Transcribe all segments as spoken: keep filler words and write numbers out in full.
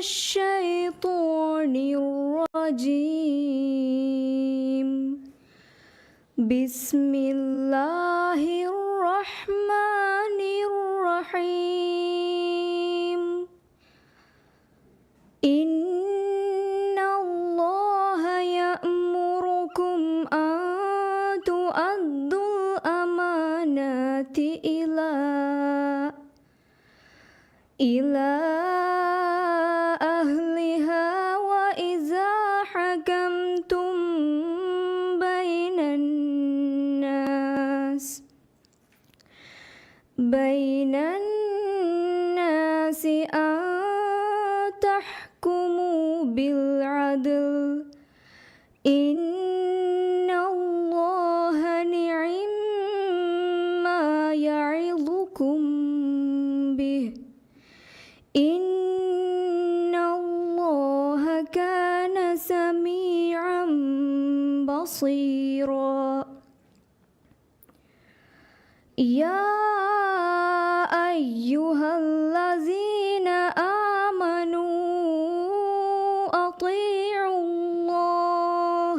الشيطان الرجيم. بسم الله الرحمن الرحيم. إن الله يأمركم أن تؤدوا الأمانات إلى إلى أهلها وإذا حكمتم بين الناس بين الناس أن تحكموا بالعدل إن الله نعما يعظكم به إن الله كان سميعا بصيرا. يا أيها الذين آمنوا أطيعوا الله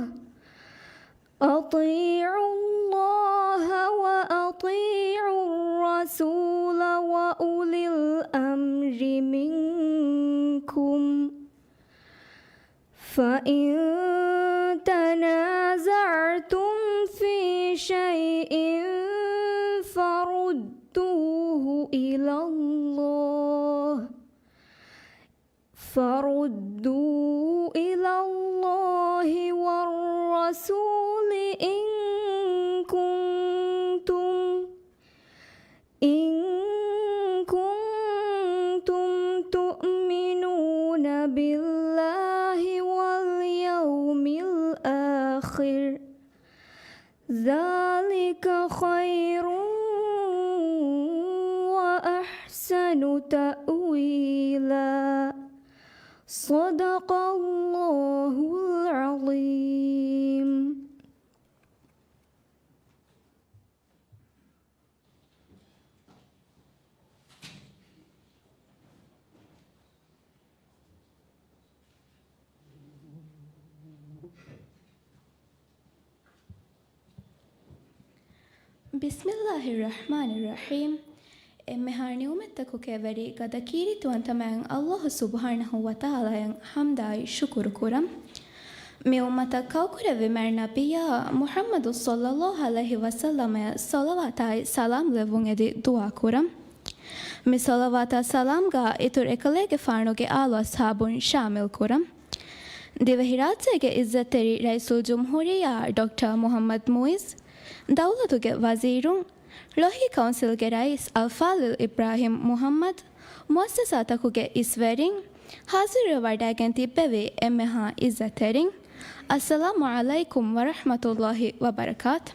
أطيعوا الله وأطيعوا الرسول وأولي الأمر منكم فإن تنازعتم في شيء فردوه إلى الله فردوه إلى الله والرسول إن كنتم إن كنتم تؤمنون بالله واليوم الآخر ذلك خير وأحسن تأويلا. صدق الله العظيم. بسم الله الرحمن الرحيم. އެންމެހާ ނިޢުމަތްތަކުގެ ވެރި ގަދަ ކީރިތިވަންތަ މާތް ﷲ ސުބްޙާނަހޫ ވަތަޢާލާއަށް ޙަމްދާއި ޝުކުރު ކުރަން. މި އުއްމަތަށް ކައުކުރެއްވި މާތް ނަބިއްޔާ މުޙައްމަދު ޞައްލައްލާހު ޢަލައިހި ވަސައްލަމަށް ޞަލަވާތާއި ސަލާމް ލެއްވުން އެދި ދުޢާ ކުރަން. މި ޞަލަވާތާ ސަލާމްގަ އިތުރު އެކަލޭގެފާނުގެ އާލު އަޞްޙާބުން ޝާމިލް ކުރަން. ދިވެހިރާއްޖޭގެ އިއްޒަތްތެރި ރައީސުލްޖުމްހޫރިއްޔާ ޑޮކްޓަރ މުޙައްމަދު މުޢިއްޒު، ދައުލަތުގެ ވަޒީރުން، ޅޮހީ ކައުންސިލްގެ ރައީސް އަލްފާޟިލް އިބްރާހީމް މުޙައްމަދު، މުއައްސަސާތަކުގެ އިސްވެރިން، ޙާޟިރުވެ ވަޑައިގެން ތިއްބެވި އެންމެހާ އިއްޒަތްތެރިން، އައްސަލާމު ޢަލައިކުމް ވަރަޙްމަތުﷲި ވަބަރަކާތު.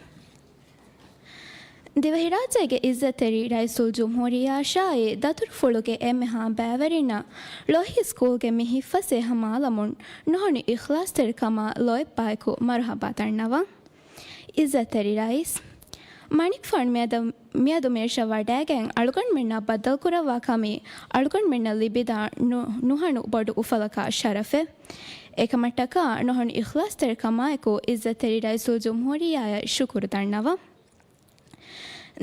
ދިވެހިރާއްޖޭގެ އިއްޒަތްތެރި ރައީސުލްޖުމްހޫރިއްޔާއަށާއި ދަތުރުފުޅުގެ އެންމެހާ ބައިވެރިންނަށް ޅޮހީ ސްކޫލްގެ މި ހިތްފަސޭހަ މާލަމުން ނުހަނު އިޚްލާޞްތެރިކަމާ ލޯތްބާއެކު މަރުޙަބާ ދަންނަވަން. އިއްޒަތްތެރި ރައީސް، މަނިކުފާނު މިއަދު، މިއަދު މިރަށަށް ވަޑައިގެން އަޅުގަނޑުމެންނާ ބައްދަލުކުރައްވާ ކަމީ އަޅުގަނޑުމެންނަށް ލިބިދާ ނު-، ނުހަނު ބޮޑު އުފަލަކާ ޝަރަފެއް. އެކަމަށްޓަކާ ނުހަނު އިޚްލާޞްތެރިކަމާއެކު އިއްޒަތްތެރި ރައީސުލްޖުމްހޫރިއްޔާއަށް ޝުކުރު ދަންނަވަން.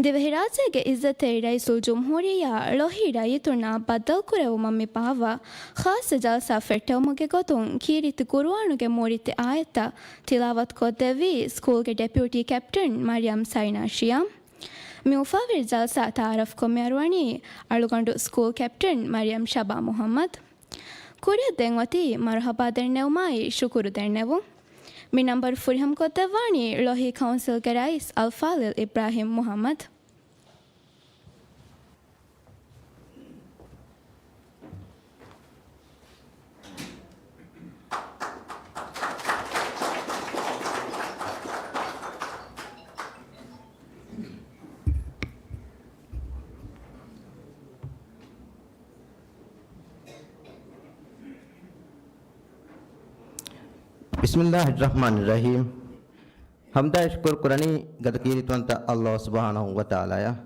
ދިވެހިރާއްޖޭގެ އިއްޒަތްތެރި ރައީސުލްޖުމްހޫރިއްޔާ ޅޮހީ ރައްޔިތުންނާ ބައްދަލުކުރެއްވުމަށް މި ބާއްވާ ޚާއްޞަ ޖަލްސާ ފެއްޓެވުމުގެ ގޮތުން ކީރިތި ޤުރުއާނުގެ މޫރިތި އާޔަތްތައް ތިލާވަތުކޮށްދެއްވީ ސްކޫލްގެ ޑެޕިއުޓީ ކެޕްޓަން މަރިޔަމް ސައިނާ ޝިޔާމް. މި އުފާވެރި ޖަލްސާ ތަޢާރަފްކޮށް މިއަރުވަނީ އަޅުގަނޑު ސްކޫލް ކެޕްޓަން މަރިޔަމް ޝަބާ މުޙައްމަދު. ކުރިއަށް ދެން އޮތީ މަރުޙަބާ ދެންނެވުމާއި ޝުކުރު ދެންނެވުން. މި ނަންބަރު ފުރިހަމަކޮށްދެއްވާނީ ޅޮހީ ކައުންސިލްގެ ރައީސް އަލްފާޟިލް އިބްރާހީމް މުޙައްމަދު. بسم الله الرحمن الرحيم. ޙަމްދާއި ޝުކުރު ކުރަނީ ގަދަ ކީރިތިވަންތަ ﷲ ސުބްޙާނަހޫ ވަތަޢާލާއަށް.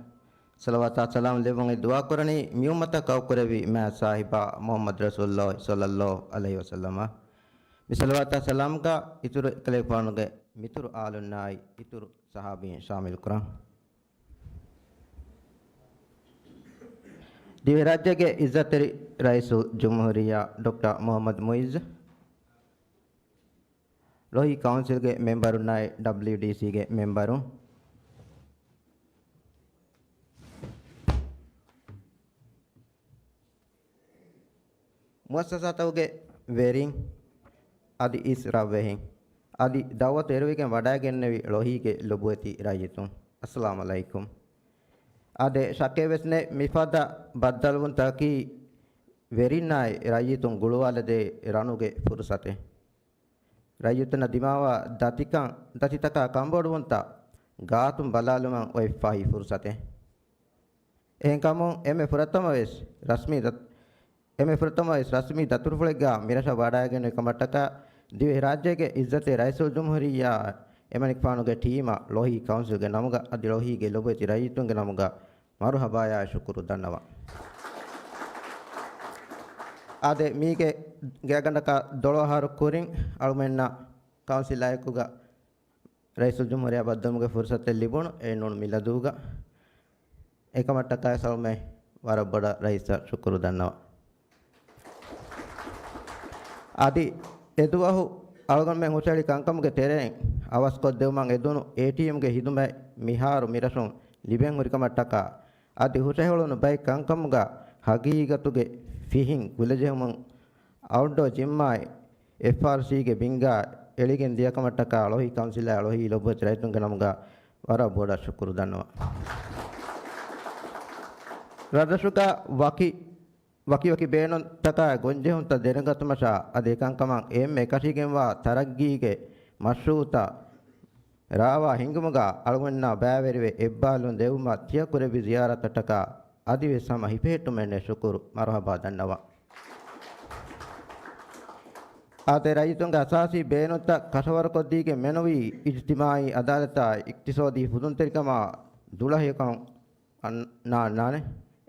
ޞަލަވާތާ ސަލާމް ލެއްވުން ދުޢާ ކުރަނީ މި އުއްމަތަށް ކައުކުރެއްވި މާތް ސާހިބާ މުޙައްމަދު ރަސޫލުﷲ ޞައްލައްލާހު ޢަލައިހި ވަސައްލަމަށް. މި ޞަލަވާތާ ސަލާމްގަ އިތުރު އެކަލޭގެފާނުގެ މިތުރު އާލުންނާއި އިތުރު ޞަޙާބީން ޝާމިލް ކުރަން. ދިވެހިރާއްޖޭގެ އިއްޒަތްތެރި ރައީސުލް ޖުމްހޫރިއްޔާ ޑޮކްޓަރ މުޙައްމަދު މުޢިއްޒު، ޅޮހީ ކައުންސިލްގެ މެމްބަރުންނާއި ޑަބްލިޔުޑީސީގެ މެމްބަރުން، މުއައްސަސާތަކުގެ ވެރިން، އަދި އިސް ރަށްވެހިން، އަދި ދަޢުވަތު އެރުވިގެން ވަޑައިގެންނެވި ޅޮހީގެ ލޮބުވެތި ރައްޔިތުން، އައްސަލާމް ޢަލައިކުމް. އާދެ، ޝައްކެއް ވެސް ނެތް، މިފަދަ ބައްދަލުވުންތަކަކީ ވެރިންނާއި ރައްޔިތުން ގުޅުވާލަދޭ ރަނުގެ ފުރުސަތެއް. ރައްޔިތުންނަށް ދިމާވާ ދަތިކަން، ދަތިތަކާ ކަންބޮޑުވުންތައް ގާތުން ބަލާލުމަށް އޮތް ފަހި ފުރުސަތެއް. އެހެންކަމުން އެންމެ ފުރަތަމަ ވެސް ރަސްމީ ދަތު-، އެންމެ ފުރަތަމަ ވެސް ރަސްމީ ދަތުރުފުޅެއްގާ މިރަށަށް ވަޑައިގެންނެވި ކަމަށްޓަކާ، ދިވެހިރާއްޖޭގެ އިއްޒަތްތެރި ރައީސުލްޖުމްހޫރިއްޔާ އެމަނިކުފާނުގެ ޓީމަށް ޅޮހީ ކައުންސިލްގެ ނަމުގަ އަދި ޅޮހީގެ ލޮބުވެތި ރައްޔިތުންގެ ނަމުގަ މަރުޙަބާޔާ ޝުކުރު ދަންނަވަން. އާދެ، މީގެ ގާތްގަނޑަކަށް ދޮޅަށް އަހަރު ކުރިން އަޅުމެންނަށް ކައުންސިލާއެކުގަ ރައީސުލްޖުމްހޫރިއްޔާ ބައްދަލުވުމުގެ ފުރުސަތެއް ލިބުނު އެ ނޫން މިލަދޫގަ. އެކަމަށްޓަކާ އަޅުމެން ވަރަށް ބޮޑަށް ރައީސަށް ޝުކުރު ދަންނަވަން. އަދި އެދުވަހު އަޅުގަނޑުމެން ހުށަހެޅި ކަންކަމުގެ ތެރެއިން އަވަސްކޮށްދެވުމަށް އެދުނު އޭޓީއެމްގެ ހިދުމަތް މިހާރު މިރަށުން ލިބެން ހުރިކަމަށްޓަކާ، އަދި ހުށަހެޅުނު ބައެއް ކަންކަމުގަ ހަގީގަތުގެ ފިހިން ކުލަޖެހުމުން އައުޓްޑޯ ޖިމްއާއި އެފްއާރްސީގެ ބިންގާ އެޅިގެން ދިޔަކަމަށްޓަކާ ޅޮހީ ކައުންސިލާ ޅޮހީ ލޮބުވެތި ރައްޔިތުންގެ ނަމުގަ ވަރަށް ބޮޑަށް ޝުކުރު ދަންނަވަން. ރަށްރަށުގަ ވަކި، ވަކިވަކި ބޭނުންތަކާ ގޮންޖެހުންތައް ދެނެގަތުމަށާ އަދި އެކަންކަމަށް އެންމެ އެކަށީގެންވާ ތަރައްގީގެ މަޝްރޫޢުތައް ރާވާ ހިންގުމުގަ އަޅުގަނޑުމެންނާ ބައިވެރިވެ އެއްބާލުން ދެއްވުމަށް ތިޔަ ކުރެއްވި ޒިޔާރަތަށްޓަކާ އަދިވެސް ހަމަ ހިފެހެއްޓުމެއްނެތް ޝުކުރު މަރުޙަބާ ދަންނަވަން. އާދެ، ރައްޔިތުންގެ އަސާސީ ބޭނުންތައް ކަށަވަރުކޮށްދީގެން މެނުވީ އިޖްތިމާޢީ އަދާލަތާ އިޤްތިޞާދީ ފުދުންތެރިކަމާ ދުޅަހެޔޮކަން އަން-، ނާންނާނެ.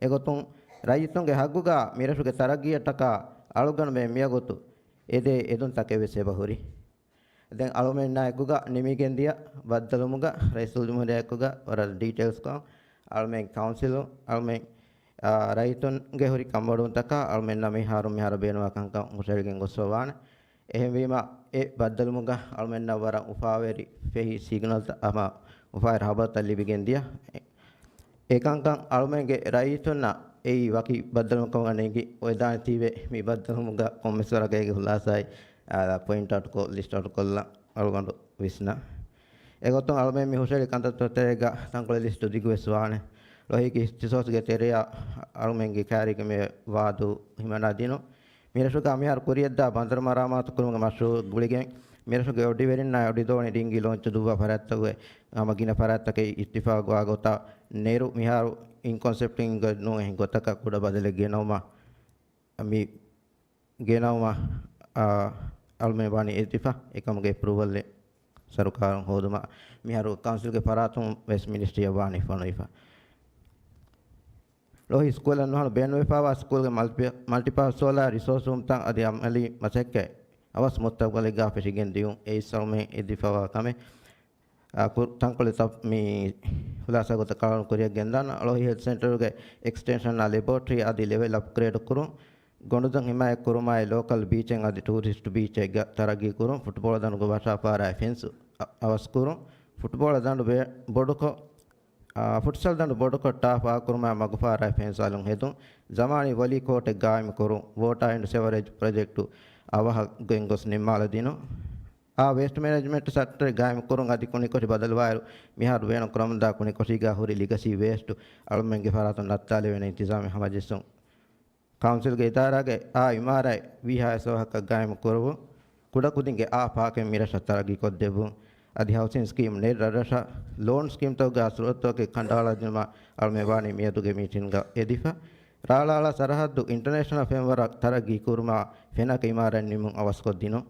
އެގޮތުން ރައްޔިތުންގެ ހައްގުގަ މިރަށުގެ ތަރައްގީއަށްޓަކާ އަޅުގަނޑުމެން މިވަގުތު އެދޭ އެދުންތަކެއް ވެސް އެބަހުރި. ދެން އަޅުމެންނާ އެކުގަ ނިމިގެންދިޔަ ބައްދަލުވުމުގަ ރައީސުލްޖުމްހޫރިއްޔާ އެކުގަ ވަރަށް ޑީޓެއިލްސްކޮށް، އަޅުމެން ކައުންސިލުން، އަޅުމެން، އާ، ރައްޔިތުންގެ ހުރި ކަންބޮޑުވުންތަކާ އަޅުމެންނަށް މިހާރު މިހާރު ބޭނުންވާ ކަންކަން ހުށަހެޅިގެން ގޮސްފަވާނެ. އެހެންވީމަ، އެ ބައްދަލުވުމުގަ އަޅުމެންނަށް ވަރަށް އުފާވެރި ފެހި ސިގްނަލްތައް ހަމަ އުފާވެރި ހަބަރުތައް ލިބިގެންދިޔަ. އެކަންކަން އަޅުމެންގެ ރައްޔިތުންނަށް އެއީ ވަކި ބައްދަލުވުމަކަށް ނެގި އޮވެދާނެތީވެ، މި ބައްދަލުވުމުގަ ކޮންމެސް ވަރަކަށް އޭގެ ޚުލާސާއެއް، އާ، ޕޮއިންޓް އައުޓްކޮށް، ލިސްޓް އައުޓްކޮށްލަން އަޅުގަނޑު ވިސްނަން. އެގޮތުން އަޅުމެން މި ހުށަހެޅި ކަންތައްތައް ތެރޭގަ ތަންކޮޅެއް ލިސްޓު ދިގުވެސް ވާނެ. ޅޮހީގެ އިޚްތިޞާޞްގެ ތެރެއަށް އަޅުމެންގެ ކައިރީގެ މި ވާދޫ ހިމަނާ ދިނުން. މިރަށުގަ މިހާރު ކުރިޔަށްދާ ބަނދަރު މަރާމާތު ކުރުމުގެ މަޝްރޫޢު ގުޅިގެން، މިރަށުގެ އޮޑިވެރިންނާއި އޮޑިދޯނި ޑިންގީ ލޯންޗު ދުއްވާ ފަރާތްތަކުގެ ހަމަ ގިނަ ފަރާތްތަކެއް އިއްތިފާގުވާ ގޮތަށް ނެރު މިހާރު އިން ކޮންސެޕްޓިން ނޫން އެހެން ގޮތަކަށް ކުޑަ ބަދަލެއް ގެނައުމަށް މި ގެނައުމަށް، އާ، އަޅުމެން ވާނީ އެދިފަ، އެކަމުގެ އެޕްރޫވަލްއެއް ސަރުކާރުން ހޯދުމަށް. މިހާރު ކައުންސިލްގެ ފަރާތުން ވެސް މިނިސްޓްރީއަށް ވާނީ ފޮނުވިފަ. ޅޮހީ ސްކޫލަށް ނުހަނު ބޭނުންވެފައިވާ ސްކޫލްގެ މަލްޓި-، މަލްޓިޕާސް ސޯލާ ރިސޯސް ރޫމްތައް އަދި އަމަލީ މަސައްކަތް އަވަސް މުސްތަގްބަލެއްގާ ފެށިގެން ދިޔުން އެއީ އަޅުމެން އެދިފައިވާ ކަމެއް. އާ، ކު-، ތަންކޮޅެއް ތަ-، މި ޚުލާސާ ގޮތަށް ކަޅުނު ކުރިއަށް ގެންދާނަ. ޅޮހި ހެލްތް ސެންޓަރުގެ އެކްސްޓެންޝަންއާ ލެބޯޓްރީ އަދި ލެވެލް އަޕްގްރޭޑް ކުރުން، ގޮނޑުދޮށް ހިމާޔަތް ކުރުމާއި ލޯކަލް ބީޗެއް އަދި ޓޫރިސްޓް ބީޗެއްގަ ތަރައްގީ ކުރުން، ފުޓްބޯޅަ ދަނޑުގެ ވަށާފާރާއި ފެންސު އަ-، އަވަސް ކުރުން، ފުޓްބޯޅަ ދަނޑު ބެ-، ބޮޑުކޮށް، އާ، ފުޓްސަލް ދަނޑު ބޮޑުކޮށް ޓާފް އާކުރުމާއި މަގުފާރާއި ފެންސު އަލުން ހެދުން، ޒަމާނީ ވޮލީ ކޯޓެއް ގާއިމް ކުރުން، ވޯޓާ އެންޑް ސެވަރޭޖް ޕްރޮޖެކްޓު އަވަހަށް ގެންގޮސް ނިންމާލަދިނުން. އާ، ވޭސްޓް މެނޭޖްމަންޓް ސެކްޓަރެއް ގާއިމް ކުރުން އަދި ކުނިކޮށި ބަދަލުވާއިރު، މިހާރު ބޭނުން ކުރަމުންދާ ކުނިކޮށީގާ ހުރި ލިގަސީ ވޭސްޓު އަޅުމެންގެ ފަރާތުން ނައްތާލެވޭނެ އިންތިޒާމެއް ހަމަޖެއްސުން. ކައުންސިލްގެ އިދާރާގެ އާ އިމާރާތް ވީހާވެސް އަވަހަކަށް ގާއިމް ކުރެވުން، ކުޑަކުދިންގެ އާ ޕާކެއް މިރަށަށް ތަރައްގީ ކޮށްދެއްވުން، އަދި ހައުސިން ސްކީމް ނެތް ރަށްރަށަށް ލޯން ސްކީމްތަކުގެ ސުރަތުތަކެއް ކަނޑައަޅާދިނުމަށް އަޅުމެން ވާނީ މިއަދުގެ މީޓިންގަ އެދިފަ. ރާޅާޅާ ސަރަހައްދު އިންޓަރނޭޝަނަލް ފްރޭމްވަރކް ތަރައްގީ ކުރުމަށް ފެނަކަ އިމާރާތް ނިމުން އަވަސްކޮށްދިނުން.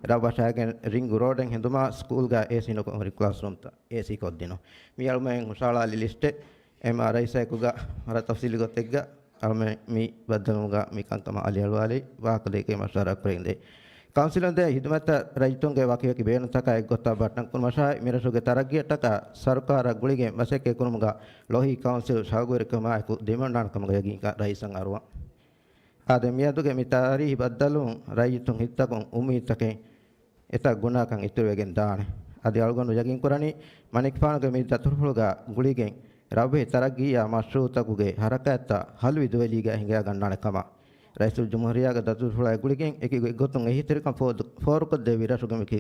ރަށް ވަށާގެން ރިންގް ރޯޑެއް ހެދުމަށް ސްކޫލްގަ އޭސީ ނުކޮށް ހުރި ކްލާސްރޫމްތައް އޭސީ ކޮށްދިނުން. މި އަޅުމެން ހުށަހަޅާލި ލިސްޓެއް. އެމްއާރްއައިސްއާއެކުގަ ވަރަށް ތަފްސީލީ ގޮތެއްގަ އަޅުމެން މި ބައްދަލުވުމުގަ މި ކަންކަމަށް އަލިއަޅުވާލީ ވާހަކަ ދެއްކެވި މަޝްވަރާ ކުރެވިގެންދޭ. ކައުންސިލުން ދޭ ހިދުމަތަށް ރައްޔިތުންގެ ވަކިވަކި ބޭނުންތަކާ އެއްގޮތަށް ބައްޓަން ކުރުމަށާއި، މިރަށުގެ ތަރައްގީއަށްޓަކާ ސަރުކާރަށް ގުޅިގެން މަސައްކަތް ކުރުމުގަ ލޯހި ކައުންސިލް ޝައުގުވެރިކަމާއެކު ދެމިއޮންނާނެ ކަމުގެ ޔަގީންކަން ރައީސަށް އަރުވަން. އާދެ، މިއަދުގެ މި ތާރީހީ ބައްދަލުވުން ރައްޔިތުން ހިތްތަކުން އުއްމީދުތަކެއް އެތައް ގުނައަކަށް އިތުރުވެގެން ދާނެ. އަދި އަޅުގަނޑު ޔަގީންކުރަނީ، މަނިކުފާނުގެ މި ދަތުރުފުޅުގަ ގުޅިގެން ރަށްވެހި ތަރައްގީއާ މަޝްރޫއުތަކުގެ ހަރަކާތްތައް ހަލުވި ދުވެލީގަ ހިނގައިގަންނާނެ ކަމަށް. ރައީސުލްޖުމްހޫރިއްޔާގެ ދަތުރުފުޅާއި ގުޅިގެން އެކި އެއްގޮތުން އެހީތެރިކަން ފޯދު-، ފޯރުކޮށްދެއްވި ރަށުގެ މިކި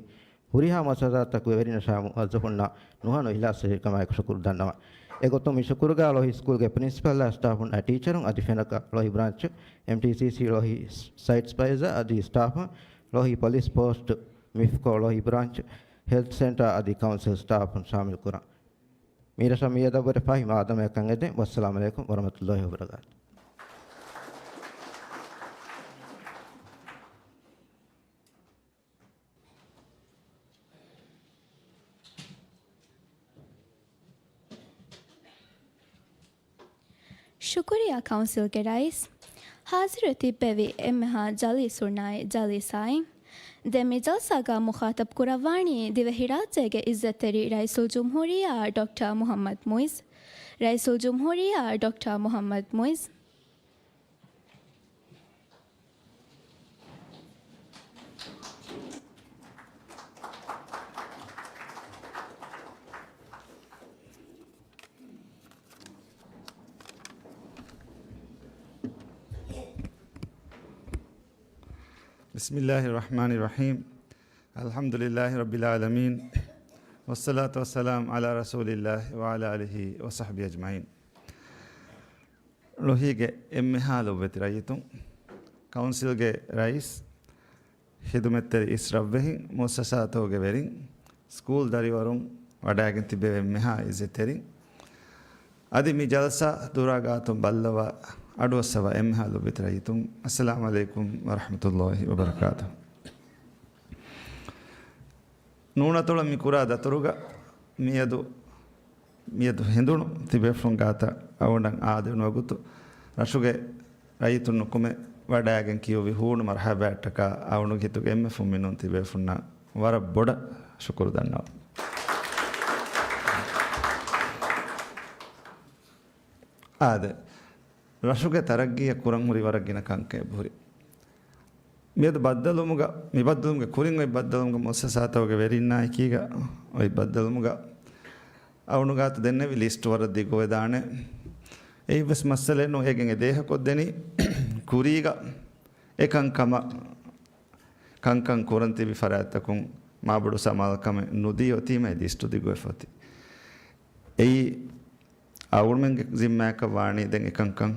ހުރިހާ މުއައްސަސާތަކުގެ ވެރިނަށާ މުވައްޒަފުންނަށް ނުހަނު އިހްލާސްތެރިކަމާއެކު ޝުކުރު ދަންނަވަން. އެގޮތުން މި ޝުކުރުގަ ލޯހި ސްކޫލްގެ ޕްރިންސިޕަލްއާ ސްޓާފުންނާ ޓީޗަރުން އަދި ފެނަކަ ލޯހި ބްރާންޗު، އެމްޓީސީސީ ލޯހި ސައިޓް ސްޕައިޒަރ އަދި ސްޓާފުން، ލޯހި ޕޮލިސް ޕޯސްޓް، މިފްކޯ ލޯހި ބްރާންޗު، ހެލްތު ސެންޓާ އަދި ކައުންސިލް ސްޓާފުން ޝާމިލް ކުރަން. މީރަށަށް މިއަދަށްވުރެ ފަހި މާދަމަޔަކަށް އެދެން. ވައްސަލާމު ޢަލައިކުމް ވަރަޙްމަތުﷲި ވަބަރަކާތު. ޝުކުރިއްޔާ ކައުންސިލްގެ ރައީސް. ހާޒިރު ތިއްބެވި އެންމެހާ ޖަލީސުންނާއި ޖަލީސާއިން. ދެން މި ޖަލްސާގަ މުޚާޠަބް ކުރައްވާނީ ދިވެހިރާއްޖޭގެ އިއްޒަތްތެރި ރައީސުލްޖުމްހޫރިއްޔާ ޑޮކްޓަރ މުޙައްމަދު މުޢިއްޒު، ރައީސުލްޖުމްހޫރިއްޔާ ޑޮކްޓަރ މުޙައްމަދު މުޢިއްޒު. بسم الله الرحمن الرحيم. الحمد لله رب العالمين. والصلاة والسلام على رسول الله وعلى آله وصحبه أجمعين. ޅޮހީގެ އެންމެހާ ލޮބުވެތި ރައްޔިތުން، ކައުންސިލްގެ ރައީސް، ހިދުމަތްތެރި އިސް ރަށްވެހިން، މުއައްސަސާތަކުގެ ވެރިން، ސްކޫލް ދަރިވަރުން، ވަޑައިގެން ތިބެވި އެންމެހާ އިއްޒަތްތެރިން، އަދި މި ޖަލްސާ ދުރާ ގާތުން ބައްލަވާ އަޑުއައްސަވާ އެންމެހާ ލޮބުވެތި ރައްޔިތުން، އައްސަލާމު ޢަލައިކުމް ވަރަޙްމަތުﷲި ވަބަރަކާތުހު. ނޫނަތޮޅަށް މި ކުރާ ދަތުރުގަ މިއަދު، މިއަދު ހެނދުނު ތިބޭފުޅުން ގާތަށް އަވަނޑަށް އާދެވުނު ވަގުތު، ރަށުގެ ރައްޔިތުން ނުކުމެ ވަޑައިގެން ކިޔުއްވި ހޫނު މަރުޙަބާއަށްޓަކާ އަވަނޑުގެ ހިތުގެ އެންމެ ފުންމިނުން ތިބޭފުންނަށް ވަރަށް ބޮޑަށް ޝުކުރު ދަންނަވަން. އާދެ، ރަށުގެ ތަރައްގީއަށް ކުރަން ހުރި ވަރަށް ގިނަ ކަންކަން އެބަހުރި. މިއަދު ބައްދަލުވުމުގަ، މި ބައްދަލުވުމުގެ ކުރިން އޮތް ބައްދަލުވުމުގަ މުއައްސަސާތަކުގެ ވެރިންނާ އެކީގަ އޮތް ބައްދަލުވުމުގަ އަވަނޑު ގާތު ދެންނެވި ލިސްޓް ވަރަށް ދިގުވެދާނެ. އެއީވެސް މައްސަލައެއް ނޫން، އޭގެން އެދޭހަކޮށްދެނީ ކުރީގަ އެކަންކަމަށް، ކަންކަން ކުރަން ތިބި ފަރާތްތަކުން މާބޮޑު ސަމާލުކަމެއް ނުދީ އޮތީމަ އެ ލިސްޓު ދިގުވެފަ އޮތީ. އެއީ އަޅުމެންގެ ޒިންމާއަކަށް ވާނީ ދެން އެކަންކަން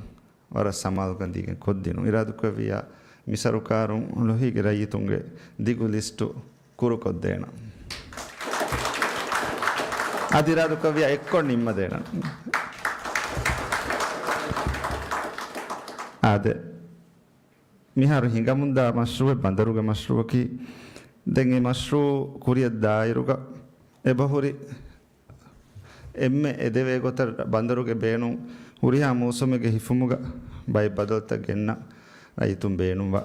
ވަރަށް ސަމާލުކަން ދީގެން ކޮށްދިނުން. އިރާދުކުރެއްވިއްޔާ މި ސަރުކާރުން ޅޮހީގެ ރައްޔިތުންގެ ދިގު ލިސްޓު ކުރުކޮށްދޭނަން. އަދި އިރާދުކުރެއްވިއްޔާ އެއްކޮށް ނިންމަދޭނަން. އާދެ، މިހާރު ހިނގަމުންދާ މަޝްރޫއެއް ބަނދަރުގެ މަޝްރޫއަކީ. ދެން އެ މަޝްރޫއު ކުރިއަށް ދާއިރުގަ އެބަހުރި އެންމެ އެދެވޭ ގޮތަށް ބަނދަރުގެ ބޭނުން ހުރިހާ މޫސުމެއްގެ ހިފުމުގަ ބައެއް ބަދަލުތައް ގެންނަ ރައްޔިތުން ބޭނުންވާ.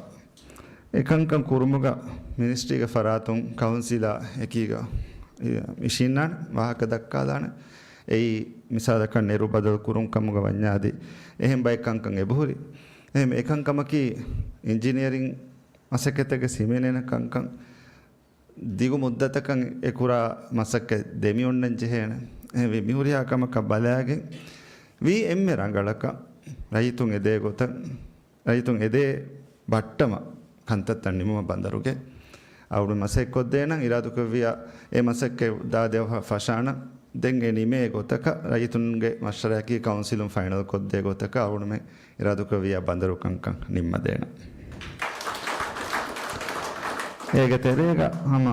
އެ ކަންކަން ކުރުމުގަ މިނިސްޓްރީގެ ފަރާތުން ކައުންސިލާ އެކީގަ އިށީންނާނެ، ވާހަކަ ދައްކާލާނެ. އެއީ މިސާލަކަށް ނެރު ބަދަލު ކުރުން ކަމުގަ ވަންޏާ އަދި އެހެން ބައެއް ކަންކަން އެބަހުރި. އެހެން އެކަންކަމަކީ އިންޖިނިއަރިން މަސައްކަތެއްގެ ހިމެނޭނެ ކަންކަން. ދިގު މުއްދަތަކަށް އެ ކުރާ މަސައްކަތް ދެމިއޮންނަން ޖެހޭނެ. އެހެންވެ، މިހުރިހާ ކަމަކަށް ބަލާގެން ވީ އެންމެ ރަނގަޅަކަށް ރައްޔިތުން އެދޭ ގޮތަށް، ރައްޔިތުން އެދޭ ބައްޓަމަށް ކަންތައްތައް ނިމުމަށް ބަނދަރުގެ އަޅުގަނޑު މަސައްކަތް ކޮށްދޭނަން. އިރާދުކުރެއްވިއްޔާ އެ މަސައްކަތް ދާދިޔަ ފަށާނަން. ދެން އެ ނިމޭ ގޮތަކަށް ރައްޔިތުންގެ މަޝްވަރާއަކީ ކައުންސިލުން ފައިނަލް ކޮށްދޭ ގޮތަކަށް އަޅުގަނޑުމެން އިރާދުކުރެއްވިއްޔާ ބަނދަރު ކަންކަން ނިންމަދޭނަން. އޭގެ ތެރޭގަ ހަމަ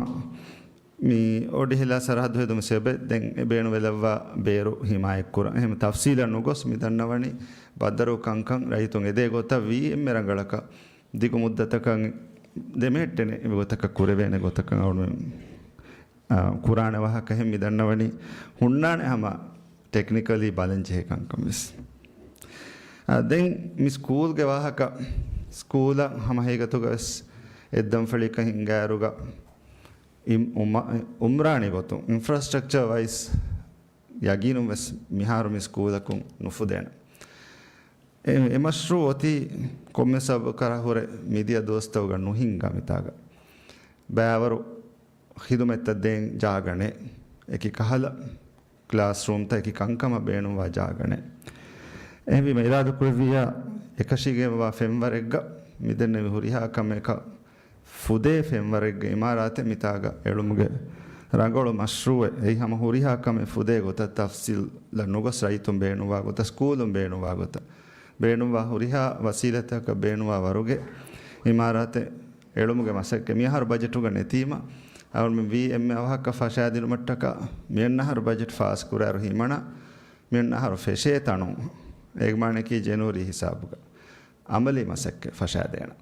މި އޮޑިހިލާ ސަރަހައްދު ހެދުމަށް ސަބަބެއް ދެން އެ ބޭނުންވެލައްވާ ބޭރު ހިމާޔަތްކުރަން. އެހެން ތަފްސީލަށް ނުގޮސް މި ދަންނަވަނީ ބަނދަރު ކަންކަން ރައްޔިތުން އެދޭ ގޮތަށް ވީ އެންމެ ރަނގަޅަކަށް ދިގު މުއްދަތަކަށް ދެމެހެއްޓޭނެ ގޮތަކަށް ކުރެވޭނެ ގޮތަކަށް އަޅުގަނޑުމެން އާ، ކުރާނެ ވާހަކަ އެހެން މި ދަންނަވަނީ ހުންނާނެ ހަމަ ޓެކްނިކަލީ ބަލަން ޖެހޭ ކަންކަން ވެސް. އާ، ދެން މި ސްކޫލްގެ ވާހަކަ، ސްކޫލަށް ހަމަ ހަގީގަތުގަ ވެސް އެއްދަންފަޅިއަކަށް ހިންގާއިރުގަ އި-، އުމް-، އުމްރާނީ ގޮތުން އިންފްރާސްޓްރަކްޗަރ ވައިސް ޔަގީނުން ވެސް މިހާރު މި ސްކޫލަކުން ނުފުދޭނެ. އެ، އެ މަޝްރޫޢު އޮތީ ކޮންމެ ސަބަބަކާ ހުރެ މިދިޔަ ދުވަސްތަކުގަ ނުހިންގާ މިތާގަ. ބައިވަރު ޚިދުމަތްތައް ދޭން ޖާގަ ނެތް. އެކި ކަހަލަ ކްލާސްރޫމްތައް، އެކި ކަންކަމަށް ބޭނުންވާ ޖާގަ ނެތް. އެހެންވީމަ އިރާދަކުރެއްވިއްޔާ އެކަށީގެންވާ ފެންވަރެއްގަ މިދެންނެވި ހުރިހާ ކަމެއް ފުދޭ ފެންވަރެއްގެ އިމާރާތެއް މިތާގަ އެޅުމުގެ ރަނގަޅު މަޝްރޫޢެއް. އެއީ ހަމަ ހުރިހާ ކަމެއް ފުދޭ ގޮތަށް ތަފްސީލަށް ނުގޮސް ރައްޔިތުން ބޭނުންވާ ގޮތަށް، ސްކޫލުން ބޭނުންވާ ގޮތަށް، ބޭނުންވާ ހުރިހާ ވަސީލަތްތަކަށް ބޭނުންވާ ވަރުގެ އިމާރާތެއް އެޅުމުގެ މަސައްކަތް މިއަހަރު ބަޖެޓުގަ ނެތީމަ، އަޅުމެން ވީ އެންމެ އަވަހަކަށް ފަށާދިނުމަށްޓަކާ މިއަންނަ އަހަރު ބަޖެޓް ފާސް ކުރާއިރު ހިމަނާ، މިއަންނަ އަހަރު ފެށޭ ތަނުން، އޭގެ މާނައަކީ ޖެނުއަރީ ހިސާބުގަ އަމަލީ މަސައްކަތް ފަށާދޭނަން.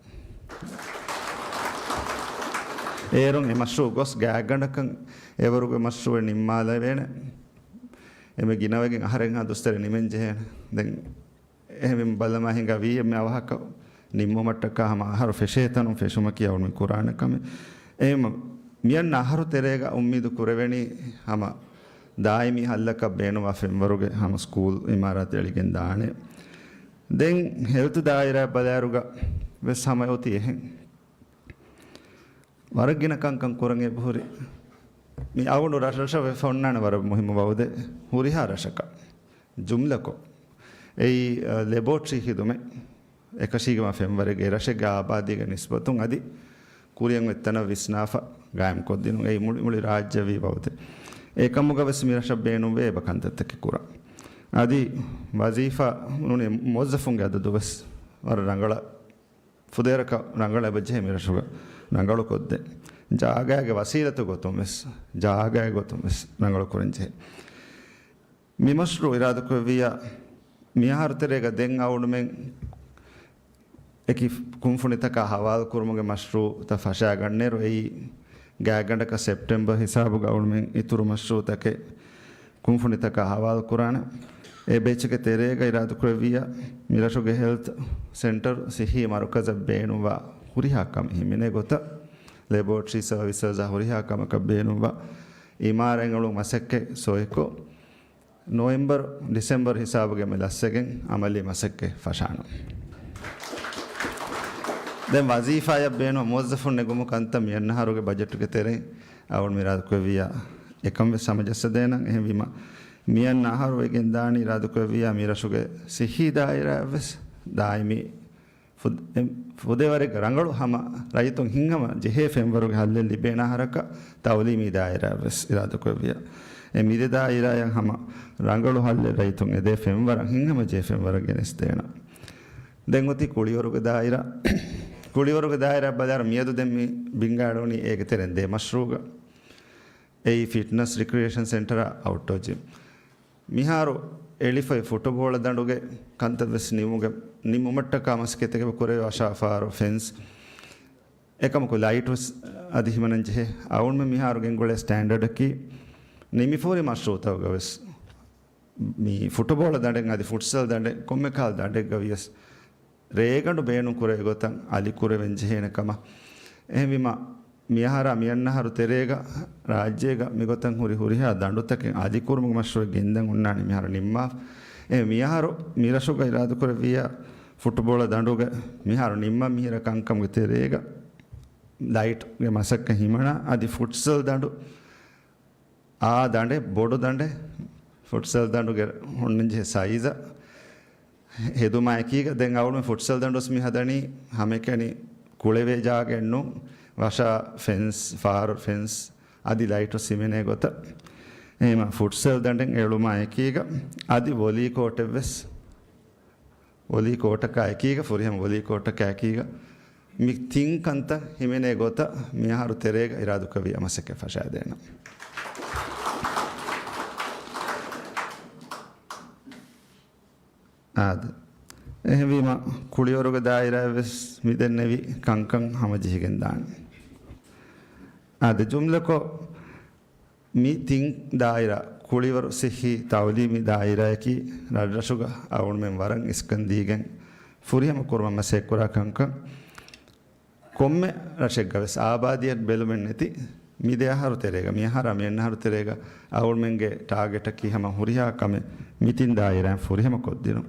އޭރުން އެ މަޝްރޫޢު ގޮސް ގާތްގަނޑަކަށް އެވަރުގެ މަޝްރޫޢެއް ނިންމާލެވޭނެ. އެންމެ ގިނަވެގެން އަހަރެއްހާ ދުއްސަރެ ނިމެން ޖެހޭނެ. ދެން އެހެން ބަލަމާ ހިނގާ ވީ އެންމެ އަވަހަކަށް ނިންމުމަށްޓަކާ ހަމަ އަހަރު ފެށޭ ތަނުން ފެށުމަކީ އަޅުމެން ކުރާނެ ކަމެއް. އެހެން މިއަންނަ އަހަރު ތެރޭގަ އުއްމީދު ކުރެވެނީ ހަމަ ދާއިމީ ހައްލަކަށް ބޭނުންވާ ފެންވަރުގެ ހަމަ ސްކޫލް އިމާރާތެއް އެޅިގެން ދާނެ. ދެން ހެލްތު ދާއިރާއަށް ބަލާއިރުގަ ވެސް ހަމަ އޮތީ އެހެން. ވަރަށް ގިނަ ކަންކަން ކުރަން އެބަހުރި. މި އަޅުގަނޑު ރަށްރަށަށް ވެފަ އޮންނާނެ ވަރަށް މުހިއްމު ވައުދެއް ހުރިހާ ރަށަކަށް. ޖުމްލަކޮށް، އެއީ، އަ، ލެބޯޓްރީ ޚިދުމަތް، އެކަށީގެންވާ ފެންވަރެއްގެ އެރަށެއްގެ އާބާދީގެ ނިސްބަތުން އަދި ކުރިއަށް އޮތް ތަނަށް ވިސްނާފަ ގާއިމްކޮށްދިނުން. އެއީ މުޅި، މުޅި ރާއްޖެއަށް ވީ ވައުދެއް. އެކަމުގަ ވެސް މިރަށަށް ބޭނުންވޭ އެބަ ކަންތައްތަކެއް ކުރަން. އަދި ވަޒީފާ ނޫނީ މުވައްޒަފުންގެ އަދަދު ވެސް ވަރަށް ރަނގަޅަށް، ފުދޭވަރަކަށް ރަނގަޅަށް އެބަޖެހޭ މިރަށުގަ ރަނގަޅުކޮށްދޭން. ޖާގައިގެ ވަސީލަތު ގޮތުން ވެސް، ޖާގައި ގޮތުން ވެސް ރަނގަޅު ކުރަން ޖެހޭ. މި މަޝްރޫޢު އިރާދަކުރެއްވިއްޔާ، މިއަހަރު ތެރޭގަ ދެން އަޅުމެން އެކި ކުންފުނިތަކާ ހަވާލުކުރުމުގެ މަޝްރޫޢުތައް ފަށާގަންނައިރު، އެއީ ގާތްގަނޑަކަށް ސެޕްޓެމްބަރ ހިސާބުގަ އަޅުމެން އިތުރު މަޝްރޫޢުތަކެއް ކުންފުނިތަކާ ހަވާލުކުރާނެ. އެ ބޭޗުގެ ތެރޭގަ އިރާދަކުރެއްވިއްޔާ، މިރަށުގެ ހެލްތު ސެންޓަރު، ސިއްހީ މަރުކަޒަށް ބޭނުންވާ ހުރިހާ ކަމެއް ހިމެނޭ ގޮތަށް، ލެބޯޓްރީ ސަރވިސަސްއާ ހުރިހާ ކަމަކަށް ބޭނުންވާ އިމާރާތް އެޅުން މަސައްކަތް ސޮއިކޮށް، ނޮވެމްބަރު، ޑިސެމްބަރު ހިސާބުގައި މި ލަސްވެގެން އަމަލީ މަސައްކަތް ފަށާނަން. ދެން ވަޒީފާއަށް ބޭނުން މުވައްޒަފުން ނެގުމު ކަންތައް މިއަންނަ އަހަރުގެ ބަޖެޓުގެ ތެރެއިން އަޅުގަނޑު އިރާދަކުރެއްވިއްޔާ އެކަން ވެސް ހަމަޖައްސަދޭނަން. އެހެންވީމަ، މިއަންނަ އަހަރު ވެގެން ދާނީ އިރާދަކުރެއްވިއްޔާ މި ރަށުގެ ސިއްހީ ދާއިރާއަށް ވެސް ދާއިމީ ފުދ-، އެ، ފުދޭވަރެއްގެ ރަނގަޅު ހަމަ ރައްޔިތުން ހިތްހަމަ ޖެހޭ ފެންވަރުގެ ހައްލެއް ލިބޭނެ އަހަރަކަށް ތައުލީމީ ދާއިރާއަށް ވެސް އިރާދަކުރެއްވިއްޔާ، އެ މި ދެ ދާއިރާއަށް ހަމަ ރަނގަޅު ހައްލެއް ރައްޔިތުން އެދޭ ފެންވަރަށް ހިތްހަމަ ޖެހޭ ފެންވަރަށް ގެނެސްދޭނަން. ދެން އޮތީ ކުޅިވަރުގެ ދާއިރާ. ކުޅިވަރުގެ ދާއިރާ ބަލާއިރު މިއަދު ދެން މި ބިންގާ އެޅުނީ އޭގެ ތެރެއިން ދެ މަޝްރޫޢުގަ. އެއީ ފިޓްނަސް ރިކްރިއޭޝަން ސެންޓަރ އައުޓްޑޯ ޖިމް. މިހާރު އެޅިފައި ފުޓުބޯޅަ ދަނޑުގެ ކަންތައް ވެސް ނިމުގެ، ނިމުމަށްޓަކާ މަސައްކަތެއް ކުރެވޭ ވަށާފާރު ފެންސް، އެކަމަކު ލައިޓް ވެސް އަދި ހިމަނަން ޖެހޭ. އަޅުގަނޑުމެން މިހާރު ގެންގުޅޭ ސްޓޭންޑަޑަކީ ނިމިފަހުރި މަޝްރޫޢުތަކުގަ ވެސް މި ފުޓުބޯޅަ ދަނޑެއް އަދި ފުޓްސަލް ދަނޑެއް ކޮންމެ ކަހަލަ ދަނޑެއްގަ ވިޔަސް ރޭގަނޑު ބޭނުން ކުރޭ ގޮތަށް އަލި ކުރެވެން ޖެހޭނެ ކަމަށް. އެހެންވީމަ، މިއަހަރާ މިއަންނަ އަހަރު ތެރޭގަ ރާއްޖޭގަ މިގޮތަށް ހުރި ހުރިހާ ދަނޑުތަކެއް އަލިކުރުމުގެ މަޝްރޫޢެއް ގެންދަން އޮންނާނީ މިހާރު ނިންމާފަ. އެ މިއަހަރު މިރަށުގަ އިރާދަކުރެއްވިއްޔާ ފުޓުބޯޅަ ދަނޑުގަ މިހާރު ނިންމަން މިހިރަ ކަންކަމުގެ ތެރޭގަ ލައިޓްގެ މަސައްކަތް ހިމަނާ އަދި ފުޓްސަލް ދަނޑު އާ ދަނޑެއް، ބޮޑު ދަނޑެއް، ފުޓްސަލް ދަނޑުގެ ހުންނަންޖެހޭ ސައިޒަށް ހެދުމާ އެކީގަ، ދެން އަޅުގަނޑު ފުޓްސަލް ދަނޑުވެސް މި ހަދަނީ ހަމައެކަނި ކުޅެވޭ ޖާގައެއް ނޫން، ވަށާ ފެންސް، ފާރު ފެންސް، އަދި ލައިޓު ހިމެނޭ ގޮތަށް. އެހެންވީމަ ފުޓްސަލް ދަނޑެއް އެޅުމާ އެކީގަ، އަދި ވޮލީ ކޯޓެއްވެސް ވޮލީ ކޯޓަކާ އެކީގަ، ފުރިހަމަ ވޮލީ ކޯޓަކާ އެކީގަ، މި ތިން ކަންތައް ހިމެނޭ ގޮތަށް މިއަހަރު ތެރޭގަ އިރާދަކުރެއްވިއްޔާ މަސައްކަތް ފަށާދޭނަން. އާދެ. އެހެންވީމަ، ކުޅިވަރުގެ ދާއިރާއަށް ވެސް މި ދެންނެވި ކަންކަން ހަމަޖެހިގެން ދާނެ. އާދެ، ޖުމްލަކޮށް، މި ތިން ދާއިރާ، ކުޅިވަރު ސިއްހީ ތައުލީމީ ދާއިރާއަކީ ރަށްރަށުގަ އަޅުގަނޑުމެން ވަރަށް އިސްކަން ދީގެން ފުރިހަމަ ކުރުމަށް މަސައްކަތްކުރާ ކަންކަން. ކޮންމެ ރަށެއްގަވެސް އާބާދީއަށް ބެލުމެއް ނެތި މި ދެ އަހަރު ތެރޭގަ، މި އަހަރާ މި އަންނަ އަހަރު ތެރޭގަ އަޅުގަނޑުމެންގެ ޓާގެޓަކީ ހަމަ ހުރިހާ ކަމެއް މި ތިން ދާއިރާއިން ފުރިހަމަ ކޮށްދިނުން.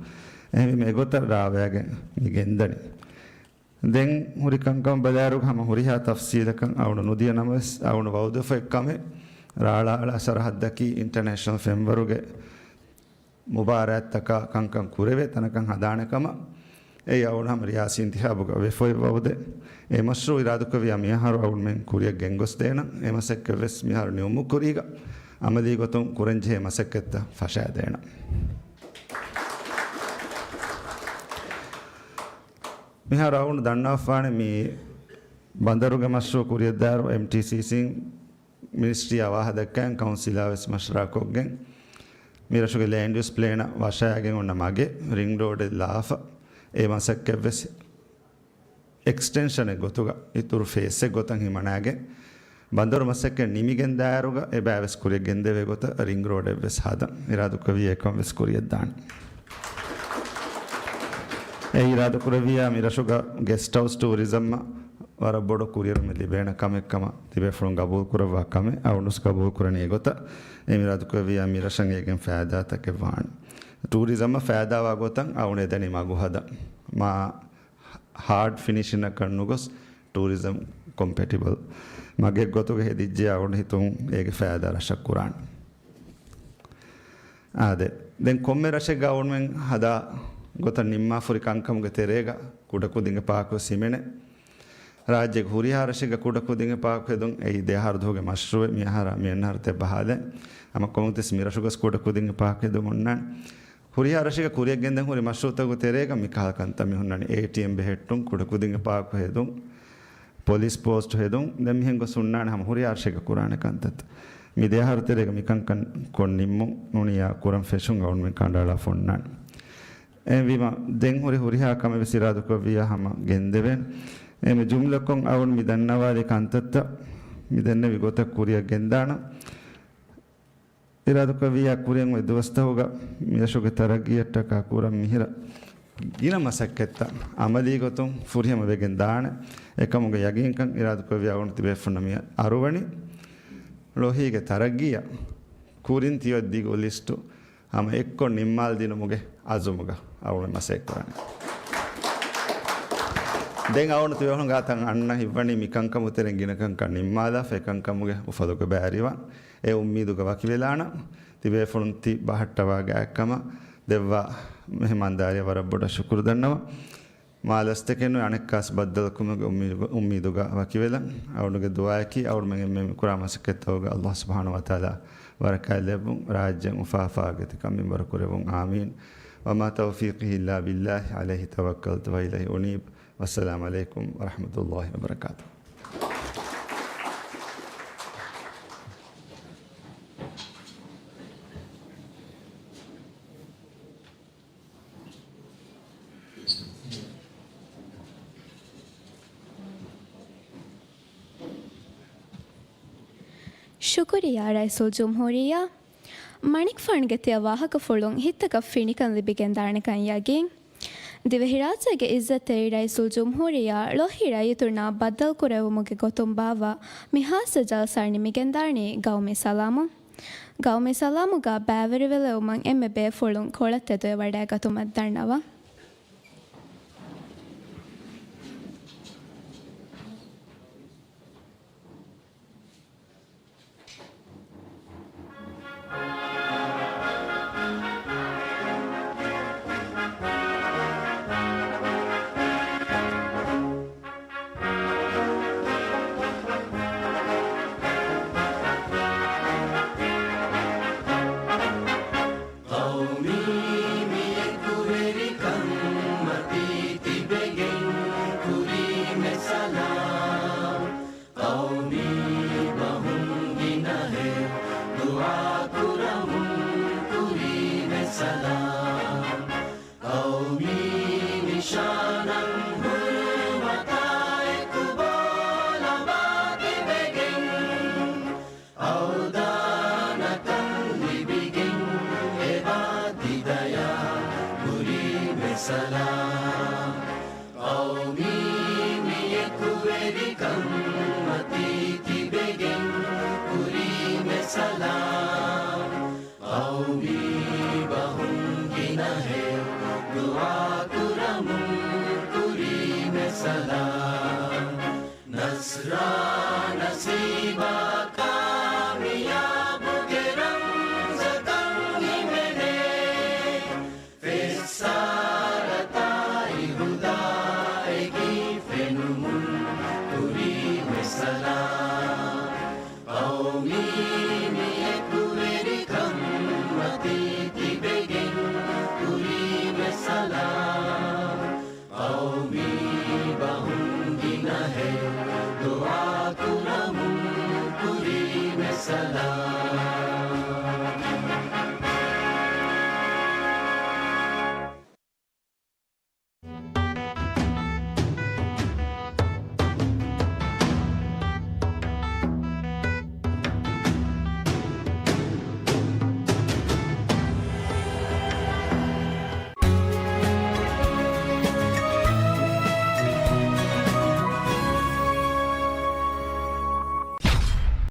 އެހެންވީމަ އެގޮތަށް ރާވައިގެން މި ގެންދަނީ. ދެން ހުރި ކަންކަމަށް ބަލާއިރު ހަމަ ހުރިހާ ތަފްސީލަކަށް އަޅުގަނޑު ނުދިޔަ ނަމަވެސް، އަޅުގަނޑު ވައުދުވެފައި ކަމެއް ރާޅާއަޅާ ސަރަހައްދަކީ އިންޓަރނޭޝަނަލް ފެންވަރުގެ މުބާރާތްތަކާ ކަންކަން ކުރެވޭ ތަނަކަށް ހަދާނެ ކަމަށް. އެއީ އަޅުގަނޑު ހަމަ ރިޔާސީ އިންތިހާބުގަ ވެފައި ވައުދެއް. އެ މަޝްރޫއު އިރާދަކުރެއްވިޔާ މިއަހަރު އަޅުގަނޑުމެން ކުރިއަށް ގެންގޮސްދޭނަން. އެ މަސައްކަތްވެސް މިއަހަރު ނިމުމުގެ ކުރީގަ އަމަލީ ގޮތުން ކުރަންޖެހޭ މަސައްކަތްތައް ފަށާދޭނަން. މިހާރު އަޅުގަނޑު ދަންނަވާފާނެ މި ބަނދަރުގެ މަޝްރޫއު ކުރިއަށްދާއިރު އެމްޓީސީސީން މިނިސްޓްރީއާ ވާހަކަ ދައްކައިގެން ކައުންސިލާ ވެސް މަޝްވަރާކޮށްގެން، މި ރަށުގެ ލޭންޑް ޔޫސް ޕްލޭނަށް ވަށައިގެން އޮންނަ މަގެއް ރިންގް ރޯޑެއް ލާފަ، އެ މަސައްކަތްވެސް އެކްސްޓެންޝަނެއް ގޮތުގަ، އިތުރު ފޭސްއެއް ގޮތަށް ހިމަނައިގެން، ބަނދަރު މަސައްކަތް ނިމިގެން ދާއިރުގަ އެބައިވެސް ކުރިއަށް ގެންދެވޭ ގޮތަށް ރިންގް ރޯޑެއްވެސް ހަދަން އިރާދަކުރެއްވި އެކަންވެސް ކުރިއަށްދާނެ. އެ އިރާދަކުރެއްވިޔާ މި ރަށުގަ ގެސްޓް ހައުސް ޓޫރިޒަމަށް ވަރަށް ބޮޑު ކުރިއެރުމެއް ލިބޭނެ ކަމެއް ކަމަށް ތިބޭފުޅުން ގަބޫލު ކުރައްވާ ކަމެއް އަޅުގަނޑުވެސް ގަބޫލު ކުރަނީ އެގޮތަށް. އެ އިރާދަކުރެއްވިޔާ މި ރަށަށް އޭގެން ފައިދާތަކެއް ވާނެ. ޓޫރިޒަމަށް ފައިދާވާ ގޮތަށް އަޅުގަނޑު އެދަނީ މަގު ހަދަން. މާ ހާޑް ފިނިޝިންއަކަށް ނުގޮސް ޓޫރިޒަމް ކޮމްޕެޓިބަލް މަގެއް ގޮތުގަ ހެދިއްޖެ އަޅުގަނޑު ހިތުން އޭގެ ފައިދާ ރަށަށް ކުރާނެ. އާދެ، ދެން ކޮންމެ ރަށެއްގަ އަޅުގަނޑުމެން ހަދާ ގޮތަށް ނިންމާފަ ހުރި ކަންކަމުގެ ތެރޭގަ ކުޑަކުދިންގެ ޕާކުވެސް ހިމެނޭ. ރާއްޖޭގެ ހުރިހާ ރަށެއްގަ ކުޑަކުދިންގެ ޕާކު ހެދުން އެއީ ދެ އަހަރު ދުވަހުގެ މަޝްރޫއެއް. މި އަހަރާ މި އަންނަ އަހަރު ތި ބަހާލަން. ހަމަ ކޮންމެވެސް މި ރަށުގަސް ކުޑަކުދިންގެ ޕާކު ހެދުން އޮންނާނެ. ހުރިހާ ރަށެއްގަ ކުރިއަށް ގެންދަން ހުރި މަޝްރޫއުތަކުގެ ތެރޭގަ މިކަހަލަ ކަންތައް މި ހުންނާނެ. އޭޓީއެމް ބެހެއްޓުން، ކުޑަކުދިންގެ ޕާކު ހެދުން، ޕޮލިސް ޕޯސްޓު ހެދުން، ދެން މިހެން ގޮސް ހުންނާނެ ހަމަ ހުރިހާ ރަށެއްގަ ކުރާނެ ކަންތައްތައް. މި ދެ އަހަރު ތެރޭގަ މިކަންކަން ކޮށް ނިންމުން ނޫނިއްޔާ ކުރަން ފެށުން އަޅުގަނޑުމެން ކަނޑައަޅާފަ ހުންނާނެ. އެހެންވީމަ، ދެން ހުރި ހުރިހާ ކަމެއް ވެސް އިރާދަކުރެއްވިޔާ ހަމަ ގެންދެވޭނެ. އެހެންވެ، ޖުމްލަކޮށް އަޅުގަނޑު މި ދަންނަވާލި ކަންތައްތައް މި ދެންނެވި ގޮތަށް ކުރިއަށް ގެންދާނަން. އިރާދަކުރެއްވިޔާ ކުރިއަށް އޮތް ދުވަސްތަކުގަ މި ރަށުގެ ތަރައްގީއަށްޓަކާ ކުރަން މިހިރަ ގިނަ މަސައްކަތްތައް އަމަލީ ގޮތުން ފުރިހަމަ ވެގެން ދާނެ. އެކަމުގެ ޔަގީންކަން އިރާދަކުރެއްވިޔާ އަޅުގަނޑު ތިބޭފުޅުންނަށް މި އަރުވަނީ ޅޮހީގެ ތަރައްގީއަށް ކުރިން ތިއޮތް ދިގު ލިސްޓު ހަމަ އެއްކޮށް ނިންމާލަދިނުމުގެ އަޒުމުގަ އަޅުގަނޑު މަސައްކަތް ކުރަނީ. ދެން އަޅުގަނޑު ތިބޭފުޅުން ގާތަށް އަންނަ ހިތްވަނީ މި ކަންކަމުގެ ތެރެއިން ގިނަ ކަންކަން ނިންމާލާފަ އެކަންކަމުގެ އުފަލުގެ ބައިވެރިވާން. އެ އުއްމީދުގަ ވަކިވެލާނަން. ތިބޭފުޅުން ތި ބަހައްޓަވާ ގާތްކަމަށް ދެއްވާ މެހެމާންދާރިއަށް ވަރަށް ބޮޑަށް ޝުކުރު ދަންނަވަން. މާ ލަސްތަކެއް ނުވެ އަނެއްކާސް ބައްދަލުކުރުމުގެ އުއްމީދުގަ، އުއްމީދުގަ ވަކިވެލަން. އަޅުގަނޑުގެ ދުޢާއަކީ އަޅުގަނޑުމެން އެންމެ މި ކުރާ މަސައްކަތްތަކުގަ ﷲ ސުބްޙާނަހޫ ވަތަޢާލާ ބަރަކާތް ލެއްވުން، ރާއްޖެއަށް އުފާ ފާގަތިކަން މިންވަރު ކުރެއްވުން. އާމީން. وما توفيقي إلا بالله عليه توكلت وإليه أنيب. والسلام عليكم ورحمة الله وبركاته. ޝުކުރިއްޔާ ރައީސުލްޖުމްހޫރިއްޔާ. މަނިކުފާނުގެ ތިޔަ ވާހަކަފުޅުން ހިތަކަށް ފިނިކަން ލިބިގެންދާނެކަން ޔަގީން. ދިވެހިރާއްޖޭގެ އިއްޒަތްތެރި ރައީސުލްޖުމްހޫރިއްޔާ ޅޮހީ ރައްޔިތުންނާ ބައްދަލުކުރެވުމުގެ ގޮތުން ބާއްވާ މި ހާއްސަ ޖަލްސާ ނިމިގެންދާނީ ގައުމީ ސަލާމުން. ގައުމީ ސަލާމުގަ ބައިވެރިވެލެވުމަށް އެންމެ ބޭފުޅުން ކޮޅަށް ތެދުވެވަޑައިގަތުމަށް ދަންނަވަން. ރާ ނަސީބާ ކާމިޔާބުގެ ރަމްޒަކަށް ހިމެނޭ. ފެއްސާރަތާއި ހުދާއެކީ ފެނުމުން ކުރީމެ ސަލާ. ޤައުމީ މި އެކުވެރިކަން މަތީ ތިބެގެން ކުރީމެ ސަލާ. ޤައުމީ ބަހުން ގިނަހެޔޮ ދުޢާ ކުރަމު.